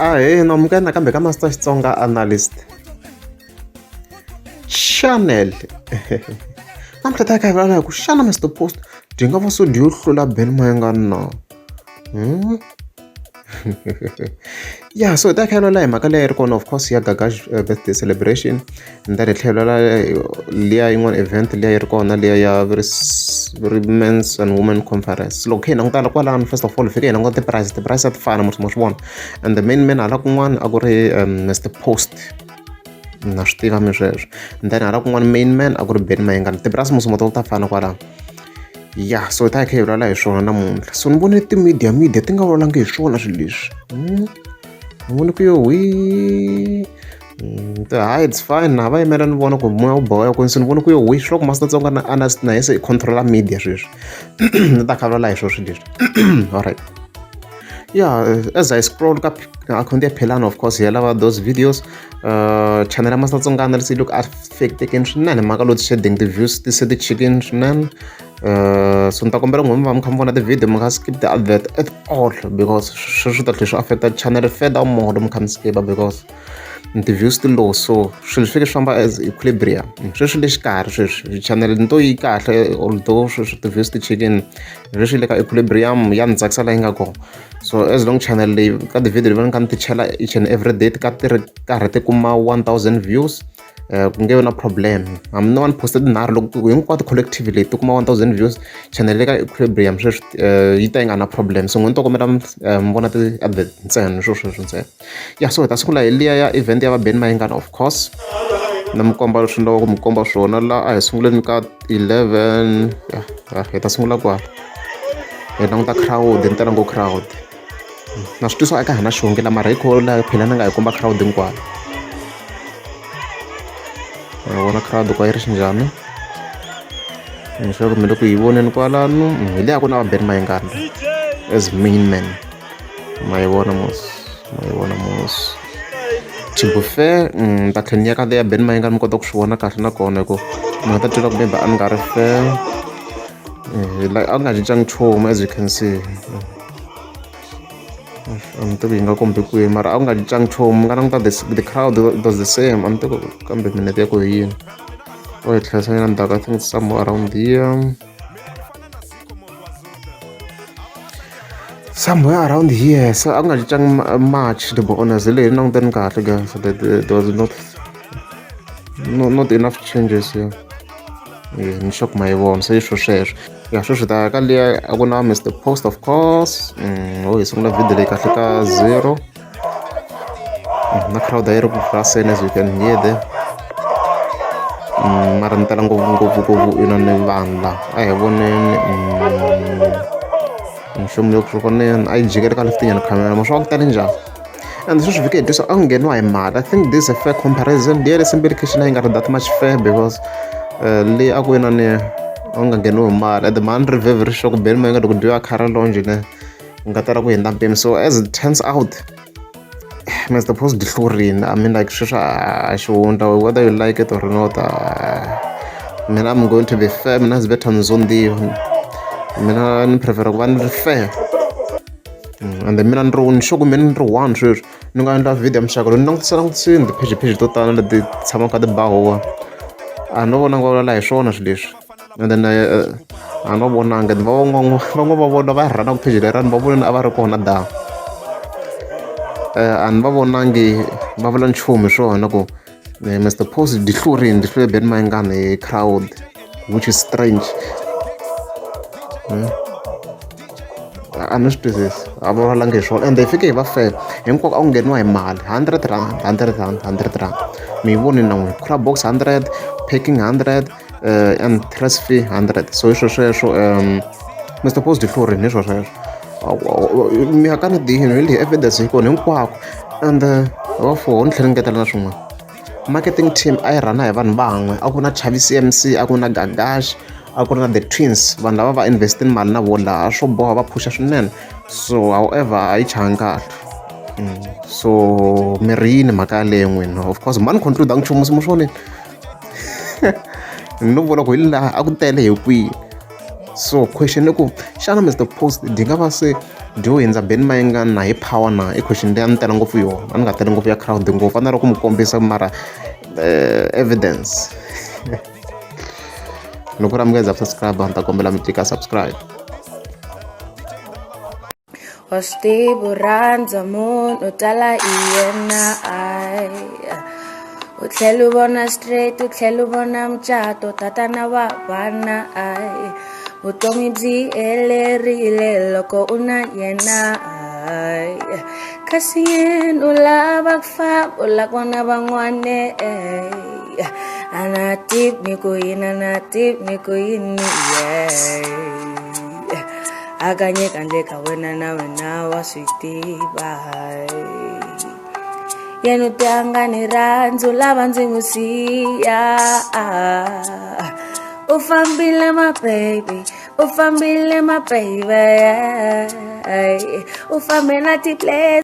Ahee na amukela nakambe ka Master Xitsonga Analyst Channel. Namuntlha ta kha hi vulavula hi ku xana Mr Post byi nga va so byi yo hlula Benny Mayengani na? Hmm? Ya, so hi ta kha hi vulavula hi mhaka leyi ri kona, of course, ya Gagash birthday celebration, and then hi tlhela hi vulavula liya yin'wana event liya yi ri kona liya ya ri men's and women conference. Loko kha hi languta kwalano, first of all hi fike hi languta ti-price. Ti-price a ti fana ma swi vona, and the main man hala kun'wana a ku ri Mr Post, na swi tiva mi sweswo, and then hala kun'wana main man a ku ri Benny Mayengani. Ti-price musi to ta fana kwalano. Ya, so hi ta hi kha hi vulavula hi swona namuntlha. So ni vone ti-media media ti nga vulavulanga hi swona swilo leswi. Ni vone ku yo hwi hayi, it's fine, na va yimela ni vona ku moya wu ba wa, se ni vone ku yo hwi swi ku Master Tsonga na Anas na yese i controla media sweswi. Ni ta kha vulavula hi swona swilo leswi. Alright, yeah, as I scroll ka akhawunti ya Phelana, of course ya lava those videos, channel ya Master Tsonga Analyst yi look affectekeni swinene mhaka load shedding, ti-views ti se ti chikini swinene. So ni ta kombela n'wina mi va mi kha mi vona ti-video, mi nga skip ti-advert at all, because sweswo swi ta tlhela swi affecta channel further more loko mi kha mi skipa, because ti-views ti low. So swilo swi fike swi famba as equilibrium sweswi le xikarhi. Sweswi channel ni to yi kahle, although sweswi ti-views ti chikini, leswi le ka equilibrium ya ni tsakisa la yi nga kona. So as long channel leyi ka ti-video leyi va ni kha ni ti chela each and every day ti ka ti ri karhi ti kuma 1000 views, ku nge vi na problem. Hambi no va ni poste tinharhu, loko hinkwato collectively ti kuma 1000 views, channel le ka equilibrium sweswi yi ta yi nga na problem. So n'wina ni to kombela mi vona ti-advert ntsena, swo sweswo ntsena. Ya, so hi ta sungula hi liya ya event ya va Benny Mayengani. Of course na mi komba leswi ni lavaka ku mi komba swona la. A hi sunguleni ka 11. Ya, hi ta sungula kwala hi languta crowd, ni tala ngo crowd na swi twisa eka hina xihongela, mara hi kho laha phela ni nga hi komba crowd hinkwayo. Ma vona crowd ku a yi ri xinjhani? Ni sure ku mi le ku yi voneni kwalano. Hi leya ku na va Benny Mayengani as main man. Ma yi vona mos, ma yi vona mos. To be fair, ni ta tlhela ni ya ka leya Benny Mayengani mi kota ku swi vona kahle nakona, hi ku mi nga ta twela ku maybe a ni nga ri fair. Like a ku nga cincangi nchumu, as you can see. A ni tivi yi nga kombi kwihi, mara a ku nga cincangi nchumu. Mi nga languta the crowd, it was the same. A ni tivi kambe minete ya ku hi yini o hi tlherisa nyana ndzhaku. I think it's somewhere around here, somewhere around here. So a ku nga cincangi much, to be honest. Leyi languteni kahle, guys, there was not, no, not enough changes here. Yeah, ni sure ku ma yi vona se swo sweswo. Ya, sweswi ta ka liya a ku na Mr Post, of course. Oh, hi sungula video leyi kahle ka zero. Na crowd a yi ri ku raseni, as you can hear there. Mara ni tala ngopfu ngopfu ngopfu ina ni vanhu la. A hi voneni nchumu yo ku voneni a yi jikeli ka left nyana khamera ma swa ku tale njhani. And sweswi vhiki hi twisa a ku ngheniwa hi mali. I think this is a fair comparison. Liya le Simbili Kitchen a yi nga ri that much fair, because leyi a ku inani a ku nga ngheniwi hi mali, and mani ri very very sure ku Benny Mayengani loko dyiwa khara longe ne ku nga tala ku hundza mpimo. So as it turns out, Mr Post dyi hlurile. I mean, like, sweswi a xihundla, whether you like it or not. Mina I'm going to be fair. Mina is better ni zondiwa, mina ni prefer ku va ni ri fair. And then mina ni ri ni sure ku mina ni ri one sweswi ni nga endla video ya muxaka lowu ni langutisa langutisini ti-page page to tala leti tshamaka ti ba huwa, a no vona nga vulavula hi swona swilo leswi. And then a no vonanga va van'wana van'wana va vona va rhana ku page lerani va voneni a va ri kona da. A ni va vonangi va vula nchumu hi swona ku Mr Post dyi hlurini, dyi hlule Benny Mayengani hi crowd, which is strange. A ni swi twisisi, a va vulavulanga hi swona. Ende hi fike hi va fair, hinkwako a ku ngheniwa hi mali, R100, R100, R100. Mi yi vonile na n'wina, cooler box 100, packing 100, entrance fee 100. So hi swo sweswo, Mr Post dyi hlurini hi swo sweswo. Mi ya ka ni dini hi leyi evidence yi kona hinkwako. And wa four ni tlhela ni ngetela na swin'wana, marketing team a yi rhana hi vanhu van'we. A ku na Chavi CMC, a ku na Gagash, a ku ri na the twins. Vanhu lava va investini mali na vona laha swo boha va phusha swinene. So however a yi changi kahle. So mi ri yini mhaka yaleyo n'wina? Of course mani conclude a nchumu swi vonini, ni no vula ku hi laha a ku tele hi kwihi. So question i ku xana Mr Post dyi nga va se dyo hindza Benny Mayengani na hi power na? I question leyi a ni tele ngopfu yona, a ni nga tele ngopfu ya crowd ngopfu, a ni lava ku mi kombisa mara evidence. Loko ri amukela subscribe a ni ta kombela mi tlika subscribe. Wa swi tivi u rhandza munhu tala i yena ai u tlhela u vona straight u tlhela u vona mucato tatana wa vana ai vutomi byi helerile loko u na yena ai kasi yena u lava ku famba u lava ku vona van'wana a na tivi ni ku yini a na tivi ni ku yini yeah. Hakanyeka handle ka wena na wena wa swi tiva yena u te a nga ni rhandzu lava ndzi n'wi siya u fambile ma baby u fambile ma baby u fambe na ti-play.